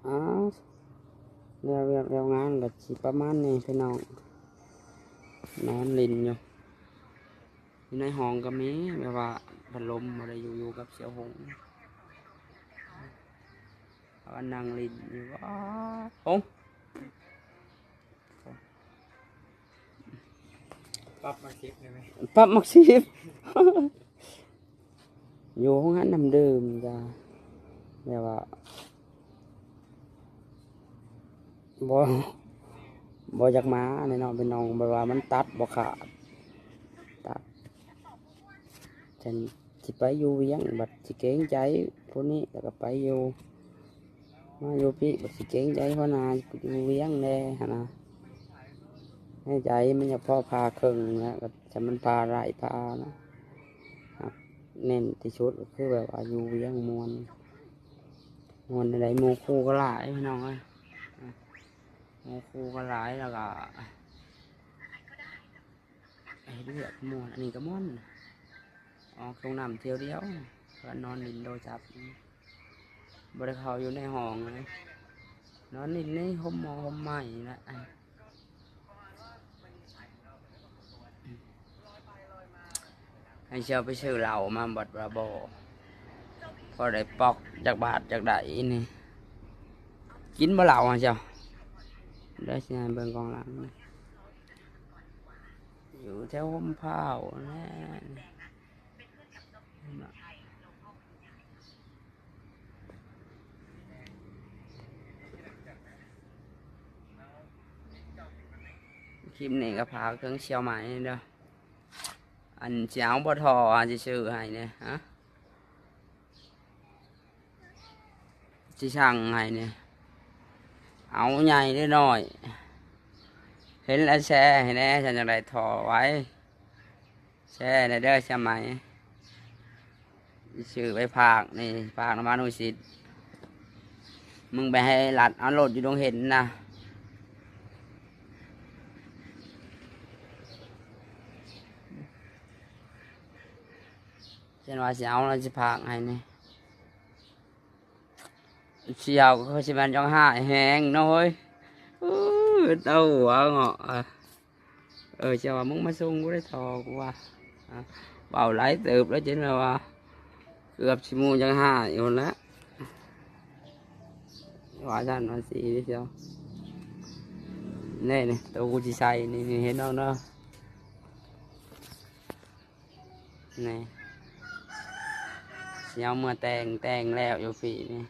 ອ້າວ ແລ້ວວຽກແລ້ວງານກໍຊິປະມານນີ້ພີ່ນ້ອງ ນອນຫຼິ້ນຢູ່ ຢູ່ໃນຫ້ອງກໍມີ ແບບວ່າພັດລົມບໍ່ໄດ້ຢູ່ ຢູ່ກັບສ່ຽວຫົງ ພາກັນນັ່ງຫຼິ້ນຢູ່. ໂອ້ ປັບມາສິບໄດ້ໄໝ? ປັບມາສິບ ຢູ່ໂຮງງານນ້ຳດື່ມກະແບບວ່າ ບໍ່ ບໍ່ຢາກມາແນ່ເນາະພີ່ນ້ອງ ແບບວ່າມັນຕັດບໍ່ຂາດ ຕັດ ຈັ່ງຊິໄປຢູ່ວຽງ ບັດຊິເກງໃຈຜູ້ນີ້ ແລ້ວກໍໄປຢູ່ ມາຢູ່ພີ້ ບັດຊິເກງໃຈຫົວໜ້າ ຢູ່ວຽງແດ່ຫັ້ນນະ ໃນໃຈມັນຢາກພໍຜ່າເຄິ່ງນະ ກໍຖ້າມັນຜ່າໄດ້ຜ່ານະ ເນັ້ນທີ່ສຸດກໍຄືແບບວ່າຢູ່ວຽງມ່ວນ ມ່ວນໃດໆ ໝູ່ຄູ່ກໍຫຼາຍພີ່ນ້ອງເອີຍ ໝູ່ຄູ່ກໍຫຼາຍ ແລ້ວກໍເຮັດວຽກມ່ວນ ອັນນີ້ກໍມ່ວນ ອອກຕົງນ້ຳທ່ຽວດຽວ ກໍນອນຫຼິ້ນໂທລະສັບ ບໍ່ໄດ້ເຂົ້າຢູ່ໃນຫ້ອງເລີຍ ນອນຫຼິ້ນໃນຮົ່ມໝໍ່ຮົ່ມໄມ້ນີ້ແຫຼະ. ໃຫ້ເຊວໄປຊື້ເຫຼົ້າມາບັດວ່າບໍ່ ພໍໄດ້ປອກຈັກບາດຈັກໃດນີ້ ກິນບໍ່ເຫຼົ້າຫັ້ນເຊວ ໄດ້ຊິໃຫ້ເບິ່ງກອງຫຼັງ ຢູ່ແຖວຮົ່ມພ້າວແຫຼະ. ຄລິບນີ້ກໍຝາກເຖິງສ່ຽວໃໝ່ເດີ ອັນຊິເອົາບໍ່ທໍ່ ຊິຊື້ໃຫ້ນີ້ ຮະ ຊິສັ່ງໃຫ້ນີ້ ເອົາໃຫຍ່ຫຼືນ້ອຍ ເຫັນແລ້ວແຊໃຫ້ແດ່ ຊັ້ນຈັ່ງໃດທໍ່ໄວ້ ແຊແດ່ເດີ ສະໄໝ ຊື້ໄປຝາກນີ້ ຝາກນຳອານຸສິດ ມຶງໄປໃຫ້ລັດເອົາໂລດຢູ່ດົງເຫັນນະ ເຊັ່ນວ່າຊິເອົາແລ້ວຊິຝາກໃຫ້ນີ້ ສ່ຽວກໍຄືຊິແມ່ນຢາກຮ້າຍແຮງເນາະເຮີ້ຍ ເອີ ເຕົ້າຫົວເງາະ ເອີ ເຈົ້າວ່າມຶງມາສົ່ງກູໄດ້ທໍ່ ກູວ່າ ເວົ້າຫຼາຍເຕີບແລ້ວ ຈົນແບບວ່າເກືອບຊິໝູ່ຢາກຮ້າຍພຸ້ນແຫຼະ ວ່າຊັ້ນວ່າຊີ້ເຈົ້າ ນີ້ ນີ້ ໂຕກູຊິໃສ່ນີ້ ນີ້ ເຫັນນ້ອງເນາະ. ນີ້ ຊິເອົາເມືອແຕ່ງ ແຕ່ງແລ້ວຢູ່ພີ້ນີ້